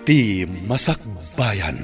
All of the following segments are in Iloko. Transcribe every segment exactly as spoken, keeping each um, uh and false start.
Ti Masakbayan.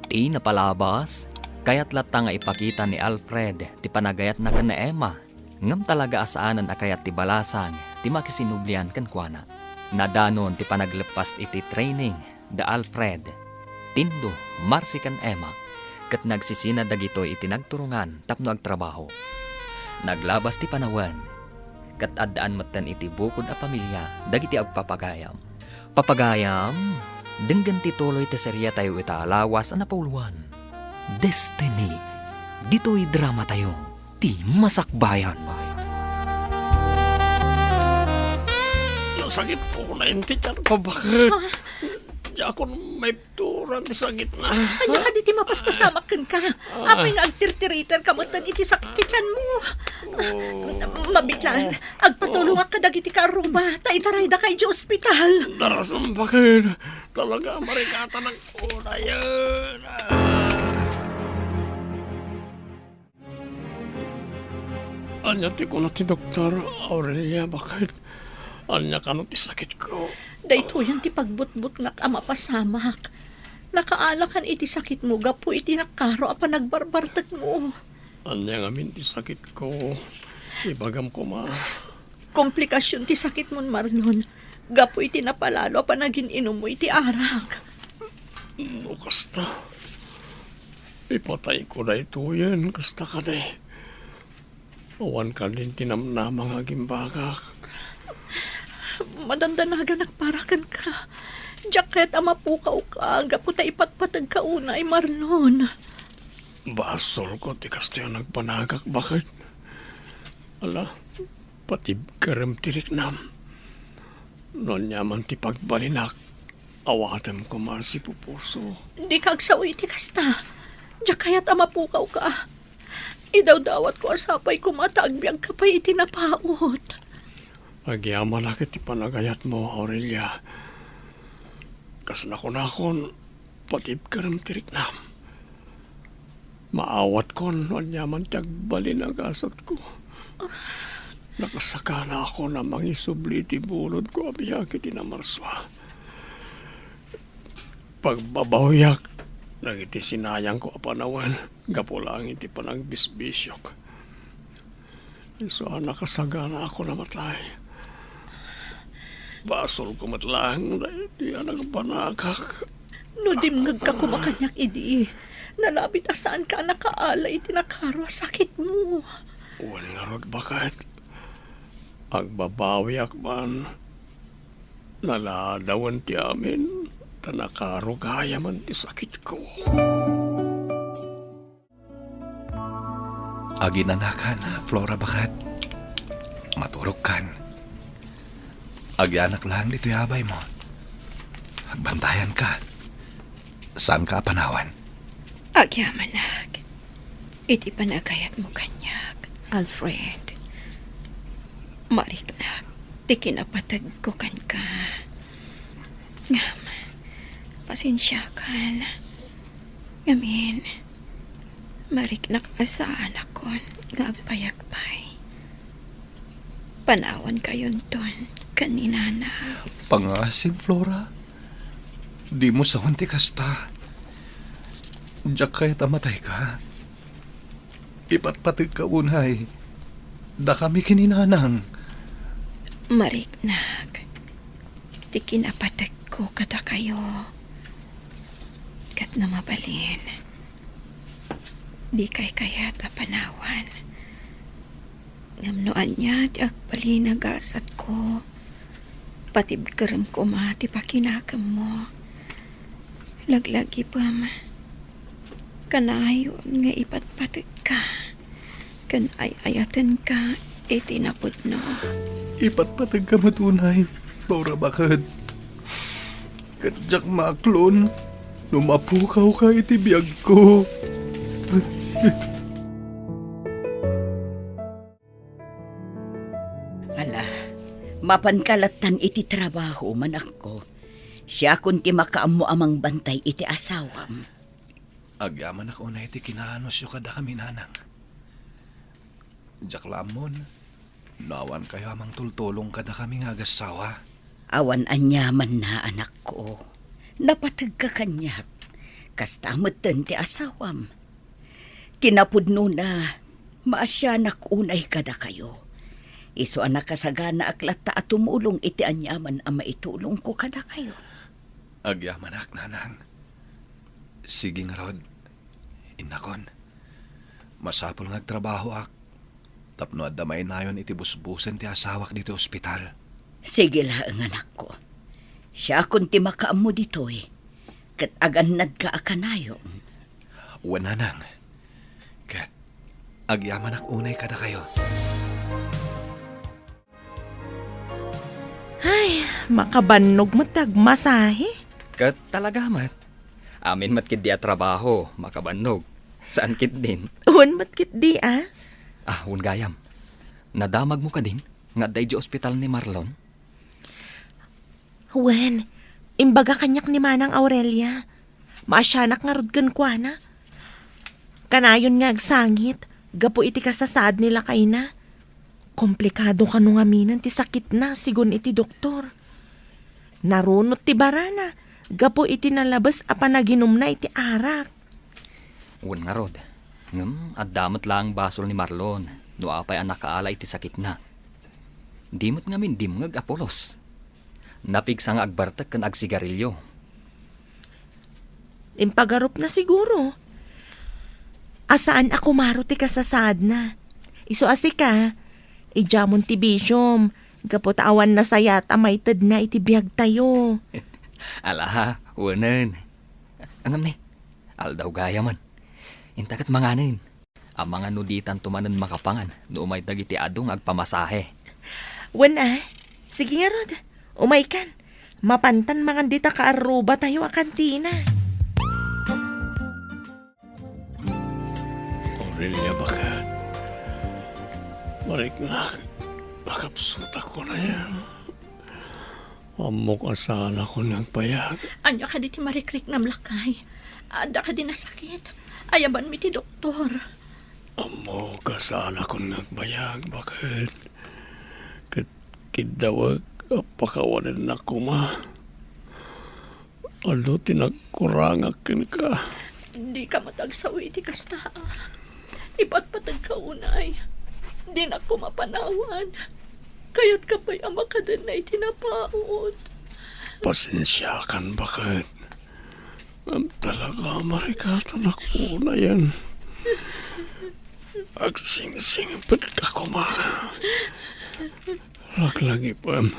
Ti napalabas, kayat latta nga ipakita ni Alfred ti panagayatna ken ni Emma, ngem talaga a saanen a kayat ti balasang ti makisinublian kenkuana. Nadanon ti panagleppas iti training da Alfred, Tindo, Marcy ken Emma, ket nagsisina dagitoy iti nagturongan tapno agtrabaho. Naglabas ti panawen, ket addaan metten iti bukod a pamilia dagiti agpapagayam. Papagayam, denggen ti tuloy ti seriatayo ita a lawas a napauluan, Destiny. Ditoy dramatayo, Ti Masakbayan. Nasakit ko na inti tiyan ko, bakit? Ha? Diakon maipturan ti sakit na. Ania kadi ti mapaspasamak kenka? Ah. Apay nga agtirtiriter ka metten iti sakit ti tiyan mo? Oh. Mabitlan, agpatulongak kadagiti kaarruba, ta itaraydaka iti ospital. Darasam, bakit? Talaga, marikatanak unayen. Ah. Ania ti kuna ti doktor, Aurelia, bakit? Ania kano ti sakitko? Daytoyen ti pagbutbutngak a mapasamak. Nakaalakan iti sakitmo gapu iti nakaro a panagbarbartekmo. Ania ngamin ti sakitko? Ibagam koma. Komplikasyon ti sakitmon, Marlon, gapu iti napalalo a panagin-inummo iti arak. No kasta, ipatayko daytoyen, kasta kadi. Awan kadin ti namnama nga agimbagak. Madandanaganak para kenka. Diak kayat a mapukawka gapu ta ipatpategka unay, Marlon. Basolko ti kastoy a nagbanagak, bakit? Ala, patibkerem ti riknam. No aniaman ti pagbalinak, awatem koma si pupuso. Dika agsao iti kasta. Diak kayat a mapukawka. Idawdawatko a sapay koma ta agbiagka pay iti napaut. Agyamanak iti panagayatmo, Aurelia. Kas nakunakon, patibkerem ti riknam. Maawatkon no aniaman ti agbalin a gasatko. Nakasaganaakon a mangisubli iti bulodko a biag iti namarsua. Pagbabawiak dagiti sinayangko a panawen gapu laeng iti panagbisbisiok. Isu a nakasaganaakon a matay. Basolko met laeng daydi a nagbanagak. No dimngegka koma kaniak idi, nalabit a saanka a nakaala iti nakaro a sakitmo. Wen ngarud, baket. Agbabawiak man. Naladawen ti amin, ta nakaro gayamen ti sakitko. Aginanakan, Flora, baket. Maturogkan. Agyanak laeng ditoy abaymo. Agbantayanka. Saanka a panawan. Agyamanak iti panagayatmo kaniak, Alfred. Mariknak ti kinapategko kenka. Ngem, pasensiakan. Ngamin, mariknak a saanakon nga agbayag pay. Panawankayonton ken ni Nanang. Pangasim, Flora. Dimo sawen ti kasta. Diak kayat a matayka. Ipatpategka unay dakami ken ni Nanang. Mariknak ti kinapategko kadakayo. Ket no mabalin, dikay kayat a panawan. Ngem no ania ti agbalin a gasatko, patibkerem koma ti pakinakemmo. Laglagipem, kanayon nga ipatpategka ken ay-ayatenka iti napudno. Ipatpategka met unay, Flora, baket. Ket diak maaklon no mapukawka iti biagko. Ala, mapanka lattan iti trabaho, manakko. Siakon ti makaammo a mangbantay iti asawam. Agyamanak unay ti kinaanusyo kadakami, Nanang. Diak la ammon no awankayo a mangtultulong kadakami nga agassawa. Awan aniamanna, anakko. Napategka kaniak. Kasta metten ti asawam. Kinapudnona, maasianak unay kadakayo. Isu a nakasaganaak latta a tumulong iti aniaman a maitulongko kadakayo. Agyamanak, nanang. Sige ngarud, innakon. Masapul nga agtrabahoak tapno adda mainayon iti busbusen ti asawak ditoy ospital. Sige laeng, anakko. Siakon ti makaammo ditoy, ket agannadka a kanayon. Wen, nanang. Ket agyamanak unay kadakayo. Ay, makabannog met ti agmasahe. Ket talaga met. Amin met ketdi a trabaho, makabannog. Saan ketdin? Wen met ketdi, a? Ah, wen gayam. Nadamagmo kadin nga adda idiay ospital ni Marlon? Wen, imbaga kaniak ni Manang Aurelia. Maasianak ngarud kenkuana. Kanayon nga agsangit gapu iti kasasaad ni lakayna. Komplikado kano ngaminen ti sakitna, sigun iti doktor. Narunot ti barana gapu iti nalabes a panaginumna iti arak. Wen ngarud, ngem adda met laeng basol ni Marlon no apay a nakaala iti sakitna. Di met ngamin dimngeg a pulos. Napigsa nga agbartek ken agsigarilio. Impagarupna siguro. A saan a kumaro ti kasasaadna. Isu a sika, idiamon ti bisiom, gapu ta awan nasayat a maitedna iti biagtayo. Ala, wenen. Ngem ni, aldaw gayam. Inta ket manganen. Amangan no ditanto manen makapangan no umay dagiti adu nga agpamasahe. Wen a, sige ngarud, umaykan. Mapantan mangan dita kaarrubatayo a kantina. Aurelia, baket. Mariknak, pakapsutak ko na yan. Ammok a saanakon nga agbayag. Ania kadi ti marikriknam, lakay? Adda kadi nasakit? Ayabanmi ti doktor. Ammok a saanakon nga agbayag, baket. Ket kiddawek a pakawanennak koma. Adu ti nagkurangak kenka. Dika met agsawi iti kasta. Ipatpateg ka unay. Dinak koma panawan. Kayatka pay a makadenna iti napaut. Pasensiakan, baket. Ngem talaga, marikatanak unayen. Agsingsingpetka koma. Laglagipem.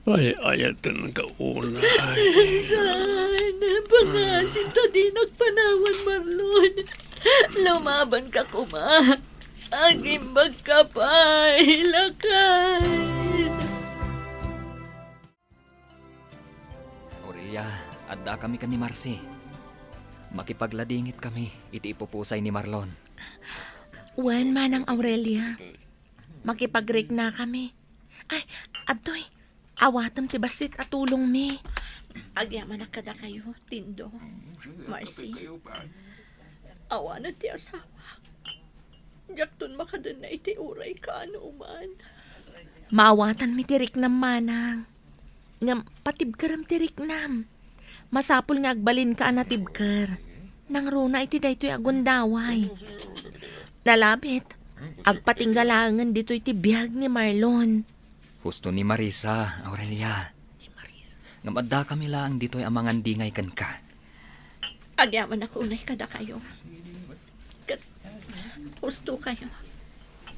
Ay-ayatenka unay. Saan? Pangasim ta dinak panawan, Marlon. Lumabanka koma. Agimbagka pay, lakay. Aurelia, addakami ken ni Marcy. Makipagladingitkami iti ipupusay ni Marlon. Wen, Manang Aurelia. Makipagriknakami. Ay, adtoy. Awatem ti bassit a tulongmi. Agyamanak kadakayo, Tindo, Marcy. Awanen ti asawak. Diakton makadenna iti uray kaanoman. Maawatanmi ti riknam, manang. Ngem patibkerem ti riknam. Masapul nga agbalinka a natibker. Nangruna iti daytoy a gundaway. Nalabit, agpatingga laengen ditoy ti biag ni Marlon. Husto ni Marisa, Aurelia. Ngem addakami laeng ditoy a mangandingay kenka. Agyamanak unay kadakayo. Ket husto kayo.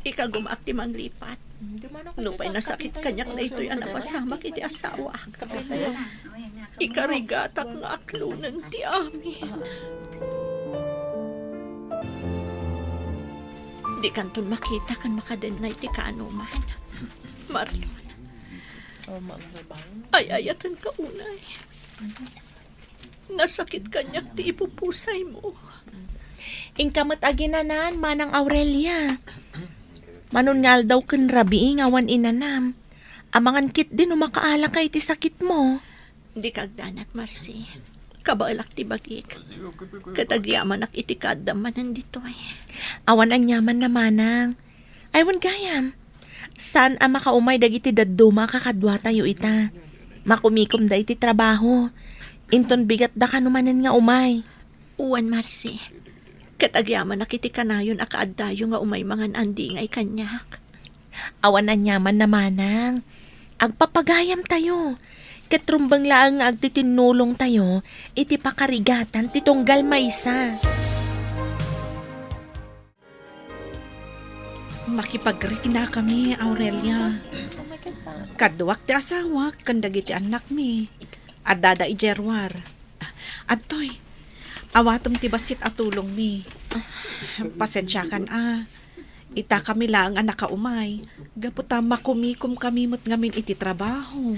Ikagumaak ti manglipat. Nupay nasakit kaniak daytoy a napasamak iti asawak. Ikarigatak nga aklonen ti amin. Dikanton makita ken makadennay ti kaanoman. Marlon. Ay-ayatenka unay. Nasakit kaniak ti ipupusaymo. Inka met aginanan, Manang Aurelia. Manon nga aldaw ken rabii nga awan inanam. Amangan ketdi no makaalaka iti sakitmo. Dika agdanag, Marcy. Kabaelak ti bagik. Ket agyamanak iti kaaddam manen ditoy. Awan aniamanna, manang. Ay, wen gayam. Saan a makaumay dagiti dadduma a kakaduatayo ita. Makumikomda iti trabaho. Inton bigatda kano manen nga umay. Wen, Marcy. Ket agyamanak iti kanayon a kaaddayo nga umay mangan-andingay kaniak. Awan aniamanna, manang. Agpapagayamtayo. Ket rumbeng laeng nga agtitinnulongtayo iti pakarigatan ti tunggal maysa. Makipagriknakami, Aurelia. Kaduak ti asawak ken dagiti annakmi. Addada idiay ruar. Adtoy, awatem ti bassit a tulongmi. Pasensiakan a. Itakami laeng a nakaumay, gapu ta makumikomkami met ngamin iti trabaho.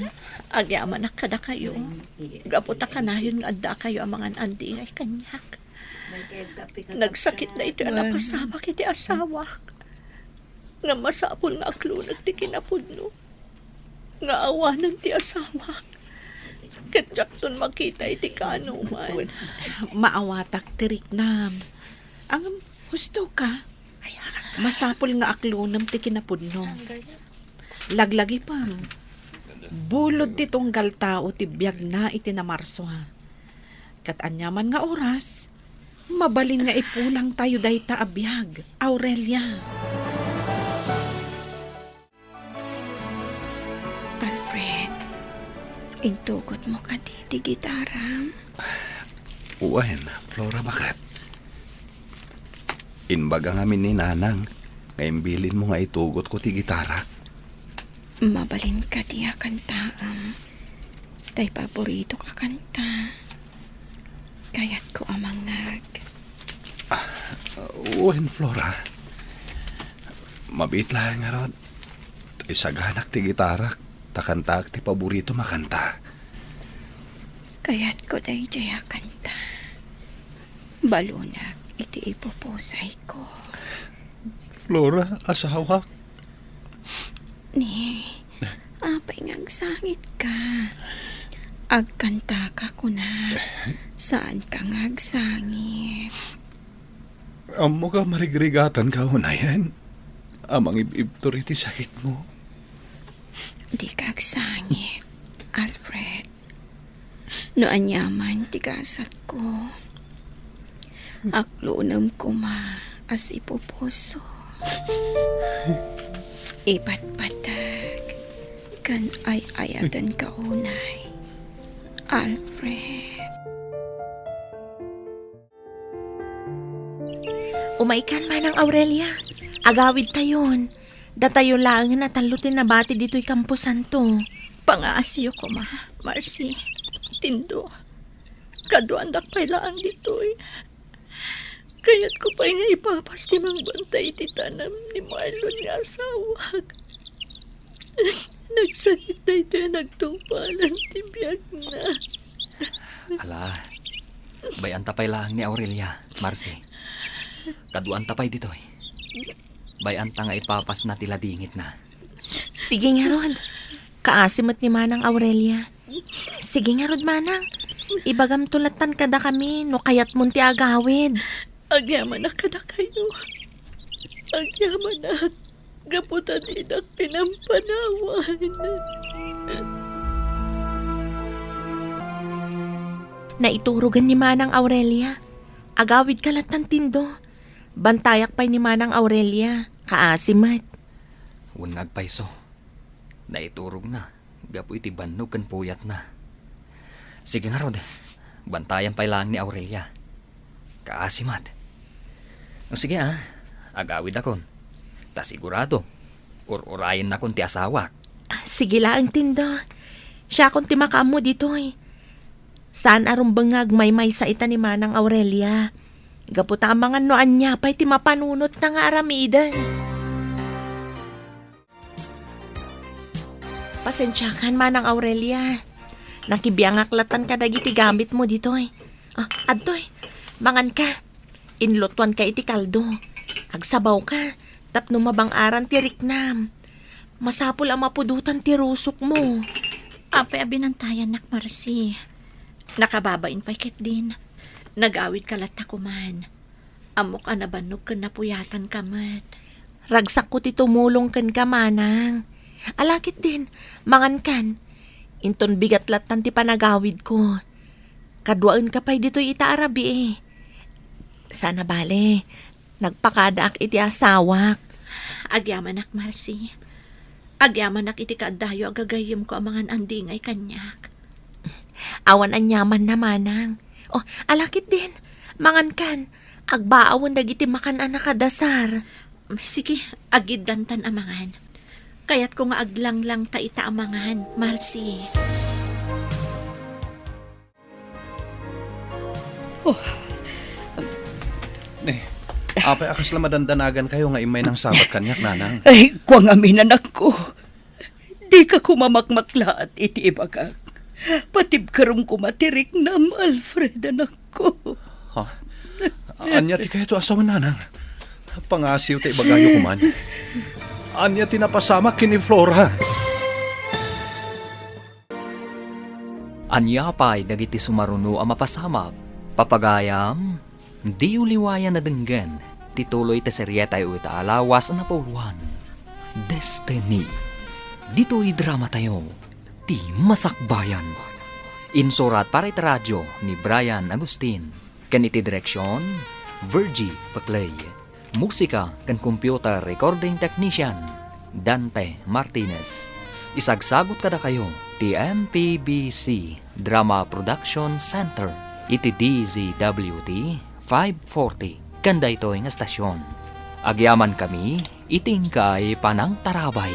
Agyamanak kadakayo, gapu ta kanayon nga addakayo a mangan-andingay kaniak. Nagsakit daytoy a napasabak iti asawak. Ngem masapul nga aklonek ti kinapudno nga awanen ti asawak. Ket diakton makita iti kaanoman. Maawatak ti riknam. Ngem, husto ka. Masapul nga aklonem ti kinapudno. Laglagipem. Bulod ti tunggal tao ti biagna iti Namarsua. Ket aniaman nga oras, mabalin nga ipulangtayo dayta a biag, Aurelia. Alfred, intugotmo kadi ti gitaram? Wen, Flora, baket. Imbaga ngamin ni Nanang nga imbilinmo nga itugotko ti gitarak. Mabalin kadi a kantaem? Tay paboritok a kanta. Kayatko a mangngeg. Ah, wen, Flora. Mabiit laeng ngarud. Isaganak ti gitarak, ta kantaak ti paboritom a kanta. Kayatko daydiay a kanta. Balunak iti ipupusayko. Flora, asawak. Ni, apay nga agsangitka? Agkantaka, kunak. Saanka nga agsangit. Ammok a marigrigatanka unayen a mangib-ibtur iti sakitmo. Dika agsangit, Alfred. No aniaman ti gasatko, aklonem koma a sipupuso. Ipatpateg ken ay-ayatenka unay, Alfred. Umaykan, Manang Aurelia. Agawidtayon. Datayo laengen a tallo ti nabati ditoy kamposanto. Pangaasiyo koma, Marcy. Tindo, kaduaandak pay laeng ditoy. Kayatko pay nga ipapas ti mangbantay iti tanem ni Marlon nga asawak. Nagsakit daytoy a nagtungpalan ti biagna. Ala, bay-anta pay laeng ni Aurelia, Marcy. Kaduaanta pay ditoy. Bay-anta nga ipapasna ti ladingitna. Sige ngarud. Kaasi met ni Manang Aurelia. Sige ngarud, Manang. Ibagamto lattan kadakami no kayatmon ti agawid. Agyamanak kadakayo. Agyamanak, gapu ta didak pinampanawan. Naiturogan ni Manang Aurelia. Agawidka lattan, Tindo. Bantayak pay ni Manang Aurelia. Kaasi met. Wen nga agpayso. Naiturogna gapu iti bannog ken puyatna. Sige ngarud, bantayan pay laeng ni Aurelia. Kaasi met. No, sige a, agawidakon. Ta sigurado, ur-urayennakon ti asawak. Ah, sige laeng, Tindo. Siakon ti makaammo ditoy. Saan a rumbeng nga agmaymaysa ita ni Manang Aurelia. Gapu ta amangan no ania pay ti mapanunotna nga aramiden. Pasensiakan, Manang Aurelia. Nakibiangak lattan kadagiti gamitmo ditoy. Ah, adtoy. Manganka. Inlutuanka iti kaldo. Agsabawka tapno mabang-aran ti riknam. Masapul a mapudotan ti rusokmo. Apay a binantayannak, Marcy? Nakababain pay ketdin. Nagawidka latta koman. Ammok a nabannog ken napuyatanka met. Ragsakko ti tumulong kenka, manang. Ala ketdin, mangankan. Inton bigat lattan ti panagawidko. Kaduaenka pay ditoy ita a rabii. Sana bale, nagpakadaak iti asawak. Agyamanak, Marcy. Agyamanak iti kaaddayo a gagayyemko a mangan-andingay kaniak. Awan aniamanna, manang. O, ala ketdin, mangankan. Agbaawen dagiti makan a nakadasar. Sige, agiddantan a mangan. Kayatko nga aglanglang ta ita a mangan, Marcy. Oh. Ne, apay a kasla madandanagankayo nga immay nangsabat kaniak, nanang? Ay, kua ngamin, anakko. Dika koma makmaklaat iti ibagak. Patibkarom koma ti riknam, Alfred, anakko. Ha? Ania ti kayto a sawen, nanang? Pangasiw ta ibagayo koman. Ania ti napasamak ken ni Flora? Ania pay dagiti sumaruno a mapasamak? Papagayam, diyo liwayan a denggen ti tuloy ti serietayo ita a lawas a napauluan, Destiny. Ditoy dramatayo, ti Masakbayan. Insurat para iti radio ni Brian Agustin. Ken iti direksion, Virgie Paclay. Musika ken computer recording technician, Dante Martinez. Isagsagut kadakayo ti M P B C Drama Production Center iti D Z W T five forty ken daytoy nga estasion. Agyamankami iti inkay panangtarabay.